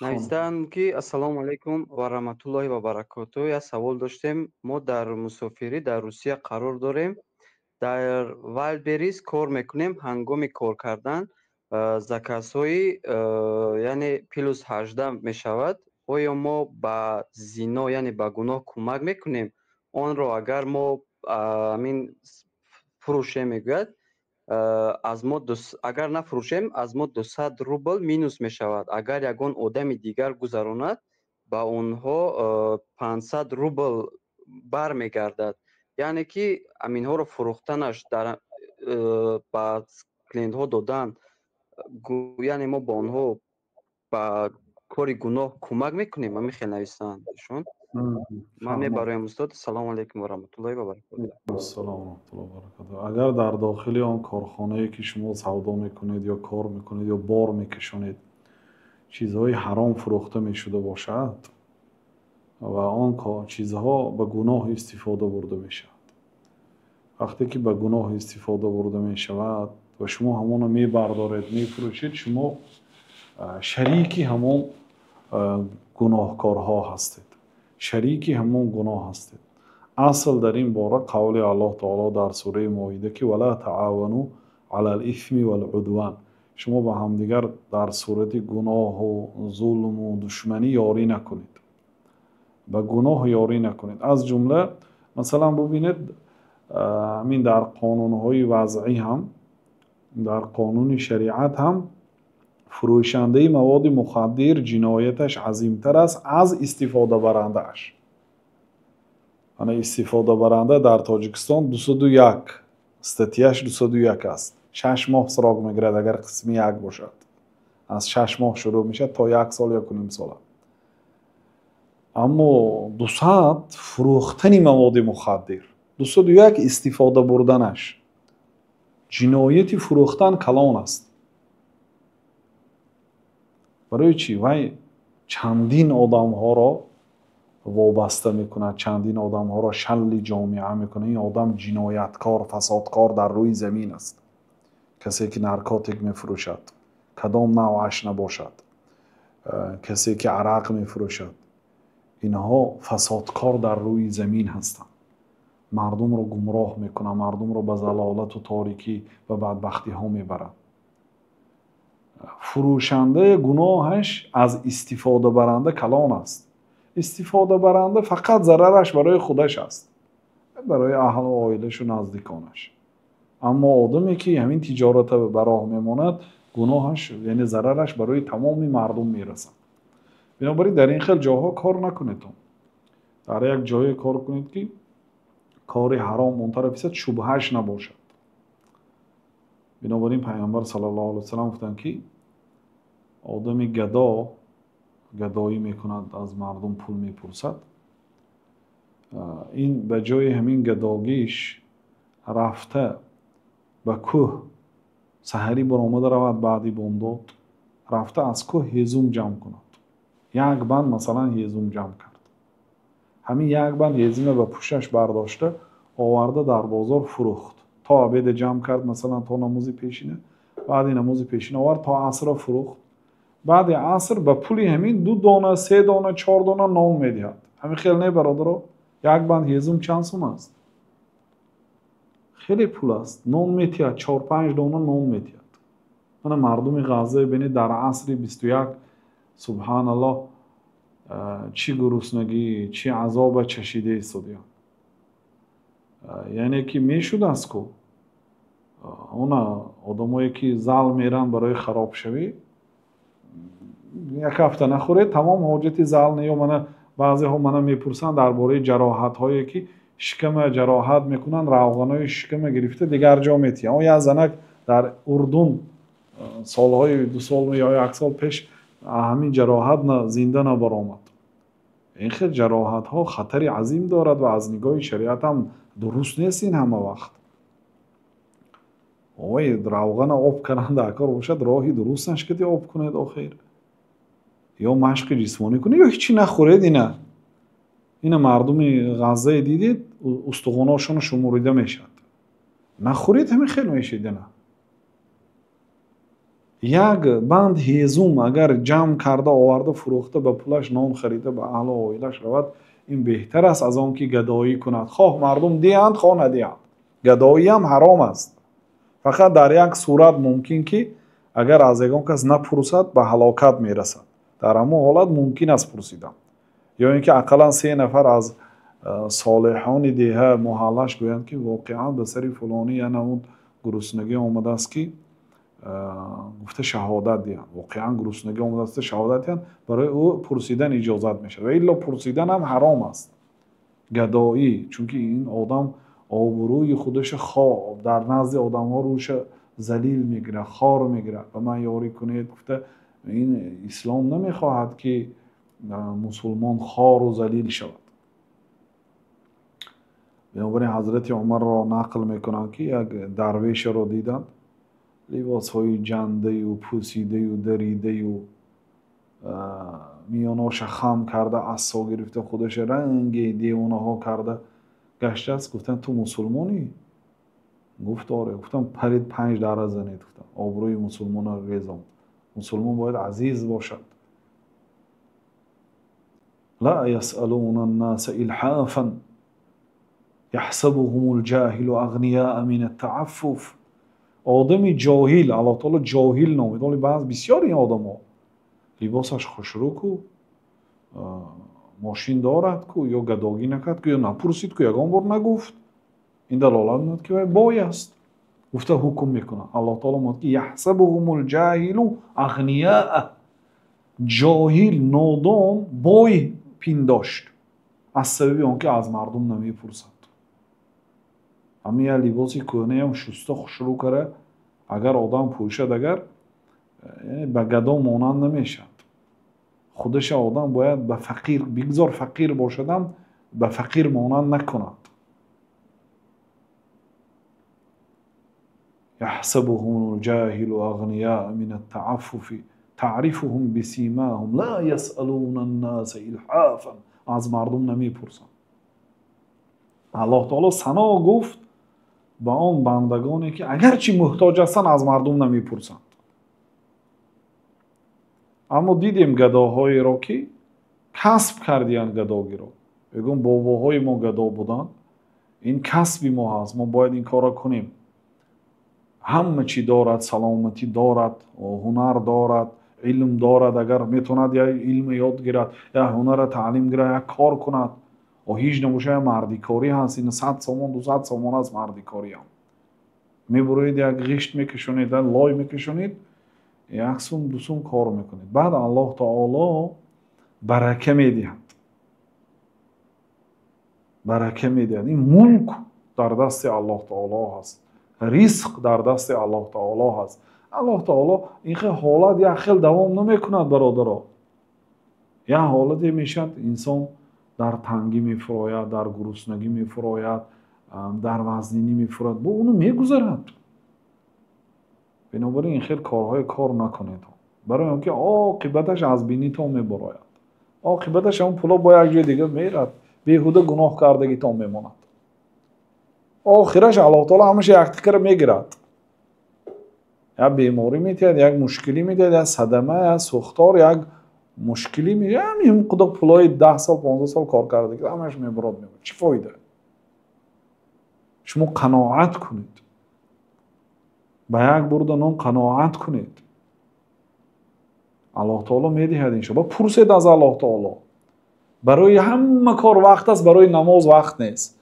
Навиштаанд, ки ассалому алайкум ва раҳматуллоҳи ва баракоту. Як савол доштем. Мо дар мусофирӣ дар Русия қарор дорем, дар Вайлдберриз кор мекунем. Ҳангоми кор кардан заказҳои, яъне плюс 18 мешавад. Оё мо ба зино, яъне ба гуноҳ кӯмак мекунем? Онро агар мо ҳамин фурӯшем, мегӯяд, аз мо, агар нафурӯшем, аз мо 200 рубл минус мешавад. Агар ягон одами дигар гузаронад, ба онҳо 500 рубл бармегардад. Яъне ки ҳаминҳоро фурӯхтанаш, дар ба клиентҳо додан, яъне мо ба онҳо ба кори гуноҳ кӯмак мекунем. Ҳамин хел нависанд ишон. Ман мебароям, устод. Ассалому алайкум ва раҳматуллоҳи ва баракотуҳ. Ассалому раҳматуллоҳи ва баракотуҳ. Агар дар дохили он корхонае, ки шумо савдо мекунед ё кор мекунед ё бор мекашонед, чизҳои ҳаром фурӯхта мешуда бошад ва он чизҳо ба гуноҳ истифода бурда мешавад, вақте ки ба гуноҳ истифода бурда мешавад ва шумо ҳамонро мебардоред, мефурӯшед, шумо шарики ҳамон гуноҳкорҳо ҳастед, шарики ҳамон гуноҳ ҳастед. Асл дар ин бора қавли Аллоҳ таоло дар сураи Моида, ки ولا تعاونوا على الإثم والعدوان. Шумо ба ҳамдигар дар сурати гуноҳу зулму душманӣ ёрӣ накунед, ба гуноҳ ёрӣ накунед. Аз ҷумла, масалан, бубинед, ҳамин дар қонунҳои вазъӣ ҳам, дар қонуни шариат ҳам фурӯшандаи маводи мухаддир ҷинояташ азимтар аст аз истифодабарандааш. Ана истифодабаранда дар Тоҷикистон 201 статьяш 201 аст, 6 моҳ срок мегирад. Агар қисми як бошад, аз 6 моҳ шурӯъ мешавад то як сол ё 1,5 сола. Аммо 200 фурӯхтани маводи мухаддир, 201 истифода бурданаш, ҷинояти фурӯхтан калон аст. Барои чӣ? Вай чандин одамҳоро вобаста мекунад, чандин одамҳоро шалли ҷомеа мекунад. Ин одам ҷинояткор, фасодкор дар рӯи замин аст. Касе ки наркотик мефурӯшад, кадом навъаш набошад, касе ки арақ мефурӯшад, инҳо фасодкор дар рӯи замин ҳастанд. Мардумро гумроҳ мекунанд, мардумро ба залолату торикӣ ва бадбахтиҳо мебаранд. Фурӯшанда гуноҳаш аз истифодабаранда калон аст. Истифодабаранда фақат зарараш барои худаш аст, барои аҳлу оилашу наздиконаш. Аммо одаме ки ҳамин тиҷората ба роҳ мемонад, гуноҳаш, яъне зарараш барои тамоми мардум мерасад. Бинобар ин дар ин хел ҷоҳо кор накунедон. Дар як ҷое кор кунед, ки кори ҳаром он тараф истад, шубҳааш набошад. Бинобар ин Пайғамбар саллаллоҳу алайҳи васаллам гуфтанд, ки одами гадо гадоӣ мекунад, аз мардум пул мепурсад, ин ба ҷои ҳамин гадогиш рафта ба кӯҳ, саҳарӣ баромада равад, баъди бомдод рафта аз кӯҳ ҳезум ҷамъ кунад. Як банд, масалан, ҳезум ҷамъ кард, ҳамин як банд ҳезума ба пушташ бардошта оварда дар бозор фурӯхт. То обеда ҷамъ кард, масалан, то намози пешина, баъди намози пешина овард, то асра фурӯхт. Баъди аср ба пули ҳамин ду дона, се дона, чор дона нон медиҳад. Ҳамин хел не, бародаро? Як банд ҳезум чанд сум аст? Хеле пул аст. Нон метиҳад, чор панҷ дона нон метиҳад. Мана мардуми Ғазза бинед, дар асри 21, субҳаналлоҳ, чӣ гуруснагӣ, чӣ азоба чашида истодиям. Яъне ки мешудааст ку она одамое ки зал меранд барои харобшавӣ, як ҳафта нахӯред, тамом, ҳоҷати зал не. Ё мана баъзеҳо мана мепурсанд дар бораи ҷароҳатҳое, ки шикама ҷароҳат мекунанд, равғанои шикама гирифта дигар ҷо метиҳанд. Он як занак дар Урдун солҳои 2 сол ё як сол пеш ҳамин ҷароҳат зинда набаромад. Ин хел ҷароҳатҳо хатари азим дорад ва аз нигоҳи шариат ҳам дуруст нест ин ҳама вақт. Ой, равғана об кардан дар кор бошад, роҳи дурусташ кати об кунед охир. Ё машқи ҷисмонӣ кунед, ё ҳечи нахӯред. Ина мардуми Ғаззае дидед, устухонҳошон шуморида мешавад. Нахӯред, ҳамин хел мешед ина. Як банд ҳезум агар ҷамъ карда оварда фурӯхта, ба пулаш нон харида ба аҳлу оилаш равад, ин беҳтар аст аз он ки гадоӣ кунад. Хоҳ мардум диҳанд, хоҳ надиҳанд, гадоиам ҳаром аст. Фақат дар як сурат мумкин ки агар аз ягон кас напурсад, ба ҳалокат мерасад. Дар ҳамон ҳолат мумкин аст пурсидан, ё ин ки ақаллан се нафар аз солеҳони деҳа муҳаллаш гӯянд ки воқеан ба сари фулонӣ я намуд гуруснагӣ омадааст, ки гуфта шаҳодат диҳанд, воқеан гуруснагӣ омадааст, шаҳодат диҳанд, барои ӯ пурсидан иҷозат мешавад. Ва илло пурсидан ҳам ҳаром аст, гадоӣ, чунки ин одам обрӯи худаша дар назди одамҳо рӯша залил мегирад, хор мегирад. Ба ман ёрӣ кунед гуфта, ин ислом намехоҳад ки мусулмон хору залил шавад. Бинобар ин ҳазрати Умарро нақл мекунанд ки як дарвешаро диданд, либосҳои ҷандаю пӯсидаю даридаю, миёноша хам карда, ассо гирифта, худаша ранги девонаҳо карда гаштааст. Гуфтанд: ту мусулмонӣ? Гуфт: оре. Гуфтам: парид 5 дара занед. Гуфтам: обрӯи мусулмонро резонд, мусулмон бояд азиз бошад. Ла ясалуна аннаса илҳофан яҳсабуҳум алҷоҳилу ағнияа мин аттааффуф. Одами ҷоҳил, Аллоҳ таоло ҷоҳил номид. Вале баъз бисёр ин одамҳо либосаш хушрӯ ку, мошин дорад ку, ё гадогӣ накард ку, ё напурсид ку, ягон бор нагуфт, ин далолат мекунад ки вай бой аст. Гуфта ҳукм мекунад. Аллоҳ таоло мегӯяд ки яҳсабуҳум алҷоҳилу ағнияа, ҷоҳил, нодон бой пиндошт аз сабаби он ки аз мардум намепурсад. Ҳамин як либоси кӯҳнаям шуста хушрӯ кара агар одам пӯшад, агар ба гадо монанд намешавад. Худаша одам бояд ба фақир бигзор, фақир бошадам, ба фақир монанд накунад. Яҳсабуҳум алҷоҳилу ағнияа мин аттааффуфи таърифуҳум бисимоҳум ла ясалуна аннаса илҳофан. Аз мардум намепурсанд. Аллоҳ таоло сано гуфт ба он бандагоне ки агарчи муҳтоҷ ҳастанд, аз мардум намепурсанд. Аммо дидем гадоҳоеро ки касб кардиянд гадогиро. Мегӯям бобоҳои мо гадо буданд, ин касби мо ҳаст, мо бояд ин корро кунем. Ҳама чӣ дорад, саломатӣ дорад, ҳунар дорад, илм дорад, агар метавонад як илм ёд гирад, як ҳунарро таълим гирад, як кор кунад. Ҳеҷ набошад, як мардикорӣ ҳаст, ин 100 сомон, 200 сомон аст мардикориам. Мебуроед, як ғишт мекашонед, як лой мекашонед, як сум, ду сум кор мекунед. Баъд Аллоҳ таоло барака медиҳад, барака медиҳад. Ин мулк дар дасти Аллоҳ таоло ҳаст, ризқ дар дасти Аллоҳ таоло ҳаст. Аллоҳ таоло ин хел ҳолат як хел давом намекунад, бародаро. Як ҳолате мешавад, инсон дар тангӣ мефурояд, дар гуруснагӣ мефурояд, дар вазнинӣ мефурояд, бо уну мегузарад. Бинобар ин хел корҳое кор накунед, барои он ки оқибаташ аз бинитон мебарояд, оқибаташ ҳамон пуло бо як ҷои дигар мерад, беҳуда гуноҳ кардагитон мемонад. Охираш Аллоҳ таоло ҳамаша яктикара мегирад. Як беморӣ метиҳад, як мушкилӣ метиҳад, як садама, як сӯхтор, як мушкилӣ меояд. Ҳамин қадар пулҳои 10 сол, 15 сол кор кардагӣ ҳамаш мебарод мебарад. Чӣ фоида? Шумо қаноат кунед, ба як бурда нон қаноат кунед. Аллоҳ таоло медиҳад иншоаллоҳ. Пурсед аз Аллоҳ таоло. Барои ҳама кор вақт аст, барои намоз вақт нест.